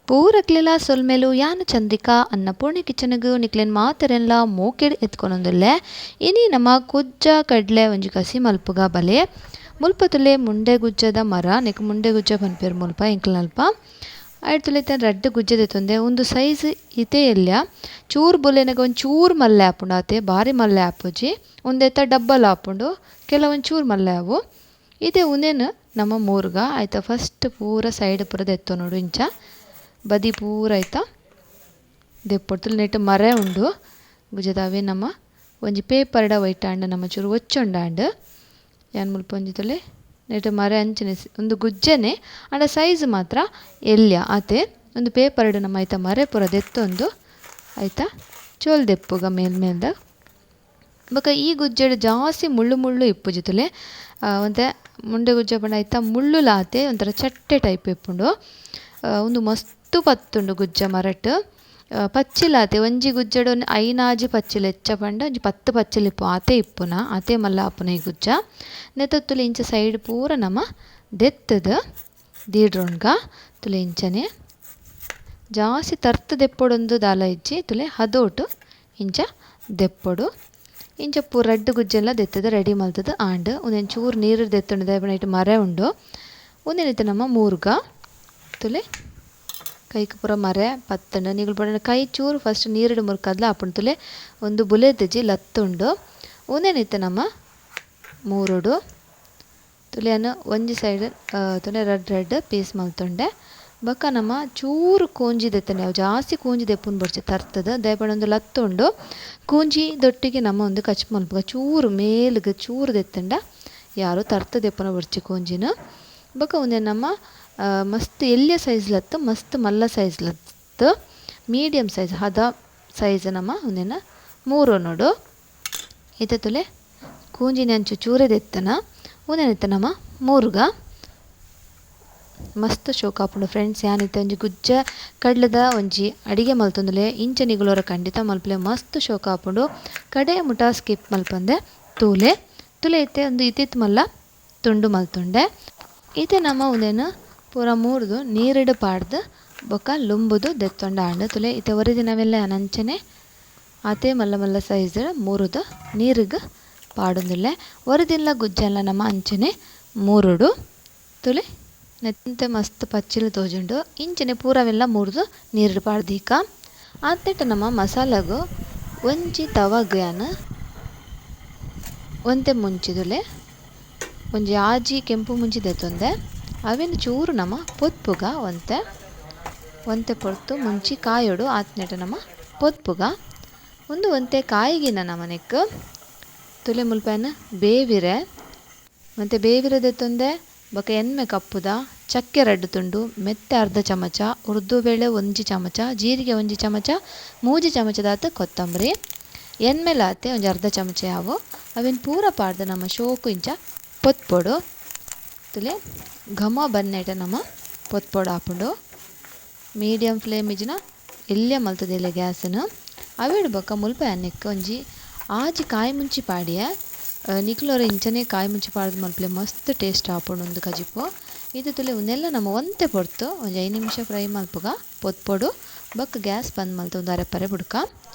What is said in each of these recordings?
ಪೂರಕ್ಲೆಲ ಸೊಲ್ಮೆಲು ಯಾನ್ ಚಂದ್ರಿಕಾ ಅನ್ನಪೂರ್ಣೆ ಕಿಚನ್ಗ್ ನಿಕ್ಲೆನ್ ಮಾತೆರೆನ್ಲ ಮೋಕೆಡ್ ಎತ್ಕೊನೊಂದುಲ್ಲೆ. ಇನಿ ನಮ ಕುಜ್ಜ ಕಡ್ಲೆ ಒಂಜಿ ಕಸಿ ಮಲ್ಪುಗ ಬಲೆ. ಮುಲ್ಪ ತುಲೆ ಮುಂಡೆ ಗುಜ್ಜದ ಮರ, ನೆಕ್ ಮುಂಡೆ ಗುಜ್ಜ ಪನ್ಪೆರ್ ಮುಲ್ಪ ಎಂಕ್ಲಲ್ಪ. ಐಟ್ ತುಲೆ ಇತ್ತೆ ರಡ್ಡ್ ಗುಜ್ಜೆ ದೆತ್ತೊಂದೆ. ಉಂದು ಸೈಜ್ ಇತೆ ಎಲ್ಯ. ಚೂರು ಬುಲೆನಗ ಒಂಜಿ ಚೂರು ಮಲ್ಲೆ ಆಪುಂಡು ಆತೆ, ಬಾರಿ ಮಲ್ಲೆ ಆಪುಜಿ. ಉಂದೆತ ಡಬ್ಬಲ್ ಆಪುಂಡು, ಕೆಲವೊಂದು ಚೂರು ಮಲ್ಲೆ ಆವು. ಇತ್ತೆ ಉಂದೆನ್ ನಮ ಮೂರ್ಗ ಐತ ಫಸ್ಟ್ ಪೂರ ಸೈಡ್ ಪೂರ ದೆತ್ತೊನೊಡು ಇಂಚ. ಬದಿ ಪೂರ ಐತ ದೆಪ್ಪೊಡು. ನೆಟ್ ಮರೆ ಉಂಡು ಗುಜ್ಜೆದ ಅವೇ ನಮ ಒಂಜಿ ಪೇಪರ್ಡ ಒಯ್ಟಾಂಡ ನಮ ಚೂರು ಒಚ್ಚೊಂಡಾಂಡ್. ಯಾನ್ ಮುಲ್ಪ ಒಂಜಿ ತುಲೆ ನೆಟ್ ಮರೆ ಅಂಚನೆ ಉಂದು ಗುಜ್ಜೆನೆ ಆಂಡ ಸೈಜ್ ಮಾತ್ರ ಎಲ್ಯ ಆತೆ. ಉಂದು ಪೇಪರ್ಡ್ ನಮ ಐತ ಮರೆ ಪೂರ ದೆತ್ತೊಂದು ಐತ ಚೋಲ್ ದೆಪ್ಪುಗ ಮೇಲ್ ಮೇಲ್ದ. ಬೊಕ ಈ ಗುಜ್ಜೆಡ್ ಜಾಸ್ತಿ ಮುಳ್ಳು ಮುಳ್ಳು ಇಪ್ಪುಜಿ ತುಲೆ. ಒಂತೆ ಮುಂಡೆ ಗುಜ್ಜೆ ಪಂಡ ಐತ ಮುಳ್ಳುಲ ಆತೆ, ಒಂಥರ ಚಟ್ಟೆ ಟೈಪ್ ಇಪ್ಪುಂಡು. ಉಂದು ಮಸ್ತ್ ಪತ್ತುಂಡು ಗುಜ್ಜೆ ಮರಟ್. ಪಚ್ಚಿಲಾತೆ ಒಂಜಿ ಗುಜ್ಜೆಡ್ ಒಂಜಿ ಐನಾಜಿ ಪಚ್ಚಿಲ್, ಹೆಚ್ಚ ಪಂಡ ಒಂಜಿ 10 ಪಚ್ಚಿಲ್ ಇಪ್ಪು, ಆತೆ ಇಪ್ಪುನ, ಆತೆ ಮಲ್ಲ ಆಪುನ ಈ ಗುಜ್ಜ. ನೆತ್ತ ತುಲೆ ಇಂಚ ಸೈಡ್ ಪೂರ ನಮ ದೆತ್ತದ್ ದೀಡ್ರೊನ್ಗ. ತುಲೆ ಇಂಚನೆ ಜಾಸ್ತಿ ತರ್ತ್ ದೆಪ್ಪೊಡೊಂದು ದಾಲ ಇಜ್ಜಿ, ತುಲೆ ಹದೋಟು ಇಂಚ ದೆಪ್ಪೊಡು. ಇಂಚ ಪೂರ ರಡ್ಡ್ ಗುಜ್ಜೆಲ ದೆತ್ತದ್ ರೆಡಿ ಮಲ್ತದ್ ಆಂಡ್. ಉಂದೆನ್ ಚೂರು ನೀರು ದೆತ್ತೊಂಡು ದಾಯೆ ಇಟ್ಟು ಮರೆ ಉಂಡು. ಉಂದೆನ್ ನಮ್ಮ ಮೂರ್ಗ ತುಲೆ ಕೈಕ್ ಪೂರ ಮರೆ ಪತ್ತಂಡು. ನಿಗುಲು ಪಂಡ ಕೈ ಚೂರು ಫಸ್ಟ್ ನೀರುಡು ಮುರ್ಕದ್ಲ ಆಪುಂಡು. ತುಲೆ ಒಂದು ಬುಲೆದಿಜಿ ಲತ್ತುಂಡು. ಉಂದೆನ್ ನಮ್ಮ ಮೂರುಡು ತುಲೆಯನ್ನು ಒಂಜಿ ಸೈಡ್ ತುಲೆ ರಡ್ಡ್ ರಡ್ಡ್ ಪೀಸ್ ಮಲ್ತುಂಡೆ. ಬೊಕ ನಮ್ಮ ಚೂರು ಕೂಂಜಿ ದೆತ್ತಂಡೆ, ಅವು ಜಾಸ್ತಿ ಕೂಂಜಿ ದೆಪ್ಪುನ್ ಬೊಡ್ಚಿ ತರ್ತದ ದಾಯೆ ಪಂಡ ಒಂದು ಲತ್ತುಂಡು. ಕೂಂಜಿ ದೊಟ್ಟಿಗೆ ನಮ್ಮ ಒಂದು ಕಚ್ ಮಲ್ಪುಗ ಚೂರು ಮೇಲ್ಗ್ ಚೂರು ದೆತ್ತಂಡ ಯಾರು ತರ್ತ ದೆಪ್ಪುನ ಬೊಡ್ಚಿ ಕೂಂಜಿನ. ಬೊಕ ಉಂದೆನ್ ನಮ್ಮ ಮಸ್ತ್ ಎಲ್ಯ ಸೈಜ್ ಲತ್ತು ಮಸ್ತ್ ಮಲ್ಲ ಸೈಜ್ ಲತ್ತು ಮೀಡಿಯಂ ಸೈಜ್ ಹದ ಸೈಜ್ ನಮ್ಮ ಉಂದೆನ್ ಮೂರು ನೋಡು. ಇತ್ತೆ ತುಲೆ ಕೂಂಜಿನ ಅಂಚು ಚೂರೆ ದೆತ್ತನ. ಉಂದೆನ್ ಇತ್ತೆ ನಮ್ಮ ಮೂರುಗ ಮಸ್ತ್ ಶೋಕ್ ಆಪುಂಡು ಫ್ರೆಂಡ್ಸ್. ಯಾನ್ ಇತ್ತೆ ಒಂಜಿ ಗುಜ್ಜ ಕಡ್ಲದ ಒಂಜಿ ಅಡಿಗೆ ಮಲ್ತೊಂದುಲ್ಲೆ. ಇಂಚ ನಿಗುಲೊರ ಖಂಡಿತ ಮಲ್ಪುಲೆ, ಮಸ್ತ್ ಶೋಕ್ ಆಪುಂಡು. ಕಡೆ ಮುಟ ಸ್ಕಿಪ್ ಮಲ್ಪಂದೆ ತೂಲೆ. ತುಲೆ ಇತ್ತೆ ಒಂದು ಇತ್ತಿತ್ ಮಲ್ಲ ತುಂಡು ಮಲ್ತುಂಡೆ. ಇತ್ತೆ ನಮ್ಮ ಉಂದೆನ್ ಪೂರ ಮೂರ್ದು ನೀರುಡು ಪಾಡ್ದು ಬೊಕ ಲುಂಬುದು ದೆತ್ತೊಂಡ ಆಂಡ್. ತುಲೆ ಇತ್ತೆ ಒರಿದಿನವೆಲ್ಲ ಅಂಚನೆ ಆತೆ ಮಲ್ಲ ಮಲ್ಲ ಸೈಜ್ ಮೂರುದು ನೀರುಗ್ ಪಾಡೊಂದುಲ್ಲೆ. ಒರಿದಿಲ್ಲ ಗುಜ್ಜೆಲ್ಲ ನಮ್ಮ ಅಂಚನೆ ಮೂರುಡು. ತುಲೆ ನೆತ್ತಂತೆ ಮಸ್ತ್ ಪಚ್ಚಿಲು ತೋಜುಂಡು. ಇಂಚನೆ ಪೂರವೆಲ್ಲ ಮೂರ್ದು ನೀರುಡು ಪಾಡ್ದೀಕ. ಆತೆಟ ನಮ್ಮ ಮಸಾಲಗು ಒಂಜಿ ತವಗ್ ಯಾನ್ ಒಂತೆ ಮುಂಚಿದುಲೆ ಒಂಜಿ ಆಜಿ ಕೆಂಪು ಮುಂಚಿ ದೆತ್ತೊಂದೆ. ಅವೆನ್ ಚೂರು ನಮ ಪೊತ್ಪುಗ ಒಂತೆ ಒಂತೆ ಪೊರ್ತು ಮುಂಚಿ ಕಾಯೊಡು. ಆತ್ನೆಟ ನಮ ಪೊತ್ಪುಗ ಉಂದು ಒಂತೆ ಕಾಯಿಗಿನ ನಮನೆಕ್ ತುಲೆ ಮುಲ್ಪನ ಬೇವಿರೆ ಒಂತೆ ಬೇವಿರೆ ದೆತ್ತೊಂದೆ. ಬೊಕ ಎಣ್ಮೆ ಕಪ್ಪುದ ಚಕ್ಕೆ ರಡ್ಡ್ ತುಂಡು, ಮೆತ್ತೆ ಅರ್ಧ ಚಮಚ, ಉರ್ದು ಬೇಳೆ ಒಂಜಿ ಚಮಚ, ಜೀರಿಗೆ ಒಂಜಿ ಚಮಚ, ಮೂಜಿ ಚಮಚದಾತ್ ಕೊತ್ತಂಬರಿ, ಎಣ್ಮೆಲಾತೆ ಒಂಜಿ ಅರ್ಧ ಚಮಚ ಯಾವು. ಅವೆನ್ ಪೂರ ಪಾಡ್ದು ನಮ್ಮ ಶೋಕು ಇಂಚ ಪೊತ್ಪೊಡು. ತುಲೆ ಘಮ ಬನ್ನೆಟ ನಮ ಪೊತ್ಪೊಡು ಆಪುಂಡು. ಮೀಡಿಯಂ ಫ್ಲೇಮ್ ಇಜ್ಜಿನ ಎಲ್ಯ ಮಲ್ತುದೆಲೆ ಗ್ಯಾಸ್ನ್. ಅವೆಡ್ ಬೊಕ ಮುಲ್ಪ ಯಾನ್ ಒಂಜಿ ಆಜಿ ಕಾಯಿ ಮುಂಚಿ ಪಾಡಿಯೆ. ನಿಕ್ಲೊರ ಇಂಚನೆ ಕಾಯಿ ಮುಂಚಿ ಪಾಡ್ದು ಮಲ್ಪುಲೆ, ಮಸ್ತ್ ಟೇಸ್ಟ್ ಆಪುಂಡು ಉಂದು ಕಜಿಪು. ಇತ್ತೆ ತುಲೆ ಉಂದೆಲ್ಲ ನಮ ಒಂತೆ ಪೊರ್ತು ಒಂಜಿ 5 ನಿಮಿಷ ಫ್ರೈ ಮಲ್ಪುಗ ಪೊತ್ಪೊಡು. ಬೊಕ ಗ್ಯಾಸ್ ಬಂದ್ ಮಲ್ತು ಉಂದು ಅರೆಪರೆ ಬುಡ್ಕ.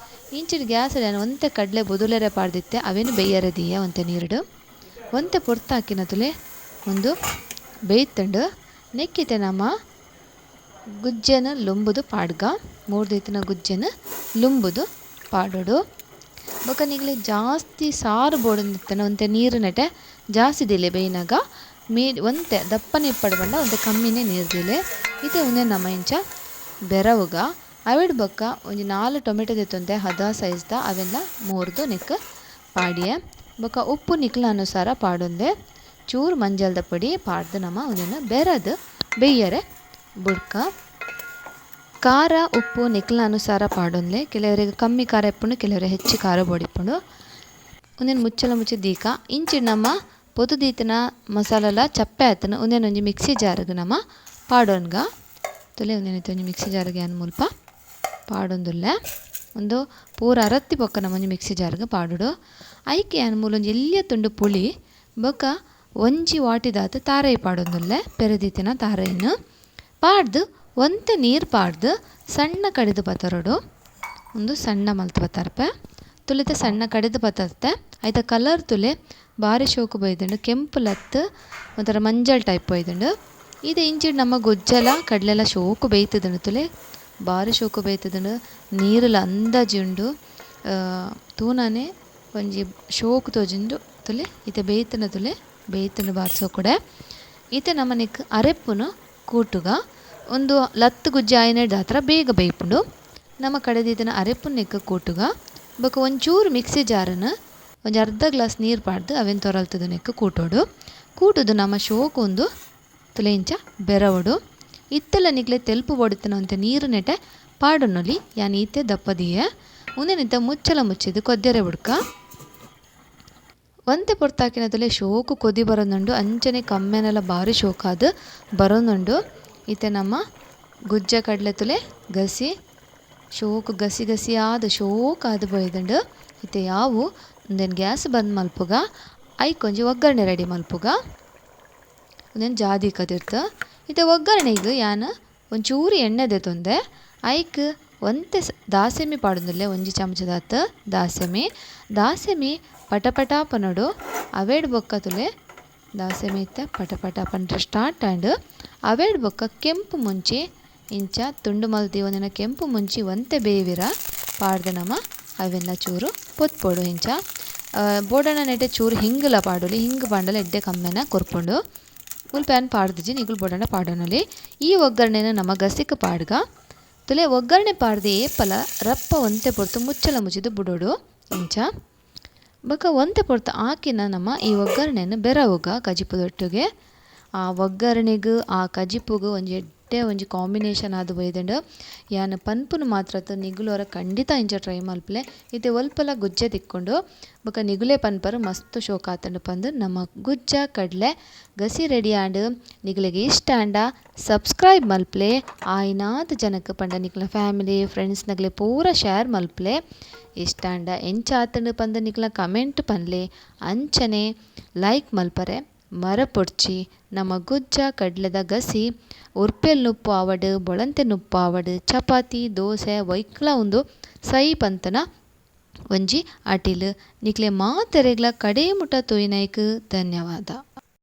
ಇಂಚಿಡ್ ಗ್ಯಾಸ್ ಯಾನ್ ಒಂತೆ ಕಡ್ಲೆ ಬೊದುಲೆರೆ ಪಾಡ್ದಿತ್ತೆ, ಅವೆನ್ ಬೇಯರೆ ದೀಯ ಒಂತೆ ನೀರುಡು. ಒಂತೆ ಪೊರ್ತು ಹಾಕಿನ ತುಲೆ ಉಂದು ಬೇಯ್ತುಂಡು. ನೆಕ್ಕಿತೆ ನಮ ಗುಜ್ಜೆನ ಲುಂಬುದು ಪಾಡ್ಗ. ಮೂರ್ದಿತ್ತಿನ ಗುಜ್ಜೆನ ಲುಂಬುದು ಪಾಡೊಡು. ಬೊಕ ನಿಗ್ಲೆ ಜಾಸ್ತಿ ಸಾರು ಬೋಡೊಂದಿತ್ತನ ಒಂತೆ ನೀರು ನೆಟೆ ಜಾಸ್ತಿ ದಿಲೆ ಬೇಯ್ನಗ. ಒಂತೆ ದಪ್ಪನೆ ಇಪ್ಪಡು ಪಂಡ ಒಂತೆ ಕಮ್ಮಿನೆ ನೀರು ದಿಲೆ. ಇತ್ತೆ ಉಂದೆನ್ ನಮ ಇಂಚ ಬೆರವುಗ. ಅವೆಡ್ ಬೊಕ ಒಂಜಿ 4 ಟೊಮೆಟೊ ದೆತ್ತೊಂತೆ ಹದ ಸೈಜ್ದ, ಅವೆಲ್ಲ ಮೂರ್ದು ನೆಕ್ ಪಾಡಿಯೆ. ಬೊಕ ಉಪ್ಪು ನಿಕ್ಲ ಅನುಸಾರ ಪಾಡೊಂದೆ. ಚೂರು ಮಂಜಲ್ದ ಪೊಡಿ ಪಾಡ್ದು ನಮ ಉಂದೆನ್ ಬೆರದ್ ಬೇಯರೆ ಬುಡ್ಕ. ಖಾರ ಉಪ್ಪು ನಿಕ್ಲ ಅನುಸಾರ ಪಾಡೊಂದೆ. ಕೆಲವರಿಗೆ ಕಮ್ಮಿ ಖಾರ ಇಪ್ಪುಂಡು, ಕೆಲವರಿಗೆ ಹೆಚ್ಚು ಖಾರ ಬೋಡಿಪ್ಪುಂಡು. ಉಂದೆನ್ ಮುಚ್ಚಲ ಮುಚ್ಚಿ ದೀಕ. ಇಂಚಿ ನಮ ಪೊದು ದೀತಿನ ಮಸಾಲೆಲ ಚಪ್ಪೆ ಆತನ. ಉಂದೆನ್ ಒಂಜಿ ಮಿಕ್ಸಿ ಜಾರ್ಗ್ ನಮ ಪಾಡೊನ್ಗ. ತುಲೆ ಉಂದೆನ್ ಒಂಜಿ ಮಿಕ್ಸಿ ಜಾರ್ಗ್ ಯಾನ್ ಮುಲ್ಪ ಪಾಡೊಂದುಲ್ಲೆ. ಉಂದು ಪೂರ ಅರತ್ತಿ ಬೊಕ್ಕ ನಮ ಒಂಜಿ ಮಿಕ್ಸಿ ಜಾರ್ಗ್ ಪಾಡೊಡು. ಐಕೆ ಯಾನ್ ಮೂಲ ಒಂಜಿ ಎಲ್ಯ ತುಂಡು ಪುಳಿ ಬೊಕ್ಕ ಒಂಜಿ ವಾಟಿದಾತ್ ತಾರೈ ಪಾಡೊಂದುಲ್ಲೆ. ಪೆರದೀತಿನ ತಾರೈನ್ ಪಾಡ್ದು ಒಂತೆ ನೀರು ಪಾಡ್ದು ಸಣ್ಣ ಕಡೆದು ಪತರೊಡು. ಉಂದು ಸಣ್ಣ ಮಲ್ತ್ ಪತರ್ಪೆ ತುಲಿತ ಸಣ್ಣ ಕಡೆದು ಪತರ್ತೆ. ಐತ ಕಲರ್ ತುಲೆ ಬಾರಿ ಶೋಕು ಬೈದುಂಡು, ಕೆಂಪು ಲತ್ತು ಒಂಥರ ಮಂಜಲ್ ಟೈಪ್ ಬೈದುಂಡು. ಇದು ಇಂಚಿಡ್ ನಮ್ಮ ಗೊಜ್ಜಲ ಕಡಲೆಲ ಶೋಕು ಬೇಯ್ತದುಂಡು ತುಲೆ, ಬಾರಿ ಶೋಕು ಬೇಯ್ತದುಂಡು. ನೀರುಲ ಅಂದಾಜಿ ಉಂಡು, ತೂನಾನೆ ಒಂಜಿ ಶೋಕು ತೋಜುಂಡು ತುಲೆ. ಇತ್ತೆ ಬೇಯ್ತುಂಡ ತುಲೆ, ಬೇಯ್ತುಂಡು ಬಾರಿ ಸೋಕುಡೆ. ಇತ್ತೆ ನಮನಿಕ್ ಅರೆಪ್ಪುನು ಕೂಟುಗ. ಒಂದು ಲತ್ತು ಗುಜ್ಜೆ ಆಯಿನೆಡ್ದಾತ್ರ ಬೇಗ ಬೇಯ್ಪುಂಡು. ನಮ್ಮ ಕಡೆದಿತ್ತಿನ ಅರೆಪ್ಪುನೆಕ್ ಕೂಟುಗ. ಬೊಕ ಒಂಚೂರು ಮಿಕ್ಸಿ ಜಾರನ್ನು ಒಂಜಿ ಅರ್ಧ ಗ್ಲಾಸ್ ನೀರು ಪಾಡ್ದು ಅವೆನ್ ತೊರಲ್ತದನೆಕ್ ಕೂಟೋಡು. ಕೂಟುದು ನಮ್ಮ ಶೋಕು ಒಂದು ತುಲೆ ಇಂಚ ಬೆರವಡು. ಇತ್ತೆಲ್ಲ ನಿಕ್ಲೆ ತೆಲ್ಪು ಬೊಡಿತನ ಅಂತೆ ನೀರು ನೆಟೆ ಪಾಡೊನೊಲಿ ಯಾನ್ ಈತೆ ದಪ್ಪದಿಯೆ. ಉಂದೆನಿತ ಮುಚ್ಚಲ ಮುಚ್ಚಿದು ಕೊದ್ಯರೆ ಬುಡ್ಕ. ಒಂತೆ ಪೊರ್ತಾಕಿನ ತುಲೆ ಶೋಕು ಕೊದಿ ಬರೋದುಂಡು, ಅಂಚನೆ ಕಮ್ಮೆನೆಲ್ಲ ಬಾರಿ ಶೋಕಾದ್ ಬರೋದುಂಡು. ಇತ್ತೆ ನಮ್ಮ ಗುಜ್ಜೆ ಕಡಲೆ ತುಲೆ ಗಸಿ ಶೋಕು ಗಸಿ ಗಸಿಯಾದ ಶೋಕಾದ್ ಬೈದುಂಡು. ಇತ್ತೆ ಯಾವು ಉಂದೆನ್ ಗ್ಯಾಸ್ ಬಂದ್ ಮಲ್ಪುಗ. ಐಕ್ ಒಂಜಿ ಒಗ್ಗರಣೆ ರೆಡಿ ಮಲ್ಪುಗ. ಉಂದೆನ್ ಜಾದಿ ಕದಿರ್ತ. ಇತ್ತೆ ಒಗ್ಗರಣೆಗ್ ಯಾನ್ ಒಂಚೂರು ಎಣ್ಣೆ ದೆತೊಂದೆ. ಐಕ್ ಒಂತೆ ದಾಸೆಮಿ ಪಾಡೊಂದುಲ್ಲೆ, ಒಂಜಿ ಚಮಚದಾತ್ ದಾಸೆಮಿ. ದಾಸೆಮಿ ಪಟ ಪಟ ಪನೊಡು. ಅವೇಡ್ ಬೊಕ್ಕ ತುಲೆ ದಾಸೆಮಿ ಇತ್ತೆ ಪಟ ಪಟ ಪಂಡ್ರೆ ಸ್ಟಾರ್ಟ್ ಆಂಡ್. ಅವೇಡ್ ಬೊಕ್ಕ ಕೆಂಪು ಮುಂಚಿ ಇಂಚ ತುಂಡು ಮಲ್ತಿ ಒಂದಿನ ಕೆಂಪು ಮುಂಚಿ ಒಂತೆ ಬೇವಿರ ಪಾಡ್ದು ನಮ ಅವೆನ್ನ ಚೂರು ಪೊತ್ಪೊಡು ಇಂಚ. ಬೋಡಣ ನೆಟೆ ಚೂರು ಹಿಂಗುಲ ಪಾಡೊಲಿ, ಹಿಂಗು ಪಾಂಡಲ ಎಡ್ಡೆ ಕಮ್ಮೆನ ಕೊರ್ಪುಂಡು. ಮುಲ್ಪ ಯಾನ್ ಪಾಡ್ದಿಜಿ, ನಿಗುಲು ಬೋಡಣ ಪಾಡೊನೊಲಿ. ಈ ಒಗ್ಗರಣೆನ ನಮ ಗಸಿಕ್ ಪಾಡ್ಗ. ತುಲೆ ಒಗ್ಗರಣೆ ಪಾಡ್ದು ಏಪಲ ರಪ್ಪ ಒಂತೆ ಪೊರ್ತು ಮುಚ್ಚಲ ಮುಚ್ಚಿದು ಬುಡೊಡು ಇಂಚ. ಬೊಕ ಒಂತೆ ಪೊರ್ತು ಆಕಿನ ನಮ ಈ ಒಗ್ಗರಣೆನ್ ಬೆರವುಗ ಕಜಿಪುದೊಟ್ಟುಗೆ. ಆ ಒಗ್ಗರಣೆಗ್ ಆ ಕಜಿಪುಗು ಒಂಜಿ ಎಡ್ಡೆ ಒಂಜಿ ಕಾಂಬಿನೇಷನ್ ಆದ್ ಬೈದುಂಡು. ಯಾನ್ ಪನ್ಪುನು ಮಾತ್ರತ್ ನಿಗುಲು ಒರ ಖಂಡಿತ ಇಂಚ ಟ್ರೈ ಮಲ್ಪುಲೆ. ಇತ್ತೆ ಒಲ್ಪಲ ಗುಜ್ಜೆ ತಿಕ್ಕೊಂಡು ಬೊಕ ನಿಗುಲೆ ಪನ್ಪರು ಮಸ್ತ್ ಶೋಕಾತುಂಡು ಪಂದ್. ನಮ್ಮ ಗುಜ್ಜ ಕಡಲೆ ಗಸಿ ರೆಡಿ ಆಂಡ್. ನಿಗುಲೆಗ್ ಇಷ್ಟ ಆಂಡ ಸಬ್ಸ್ಕ್ರೈಬ್ ಮಲ್ಪುಲೆ. ಆಯಿನಾತ್ ಜನಕ್ ಪಂಡ ನಿಕ್ಲ ಫ್ಯಾಮಿಲಿ ಫ್ರೆಂಡ್ಸ್ ನಗಲೆ ಪೂರ ಶೇರ್ ಮಲ್ಪುಲೆ. ಇಷ್ಟ ಆಂಡ ಎಂಚ ಆತುಂಡು ಪಂದ್ ನಿಕ್ಲ ಕಮೆಂಟ್ ಪನ್ಲೆ. ಅಂಚನೆ ಲೈಕ್ ಮಲ್ಪರೆ ಮರಪೊಡ್ಚಿ. ನಮ್ಮ ಗುಜ್ಜ ಕಡಲೆದ ಗಸಿ ಉರ್ಪೆಲ್ ನುಪ್ಪು ಆವಡ್ ಬೊಳಂತೆ ನುಪ್ಪು ಆವಡ್ ಚಪಾತಿ ದೋಸೆ ವೈಕ್ಲ ಉಂದು ಸೈ ಪಂತನ ಒಂಜಿ ಅಟಿಲ್. ನಿಕ್ಲೆ ಮಾತೆರೆಗ್ಲ ಕಡೆ ಮುಟ ತೂಯಿನೈಕ್ ಧನ್ಯವಾದ.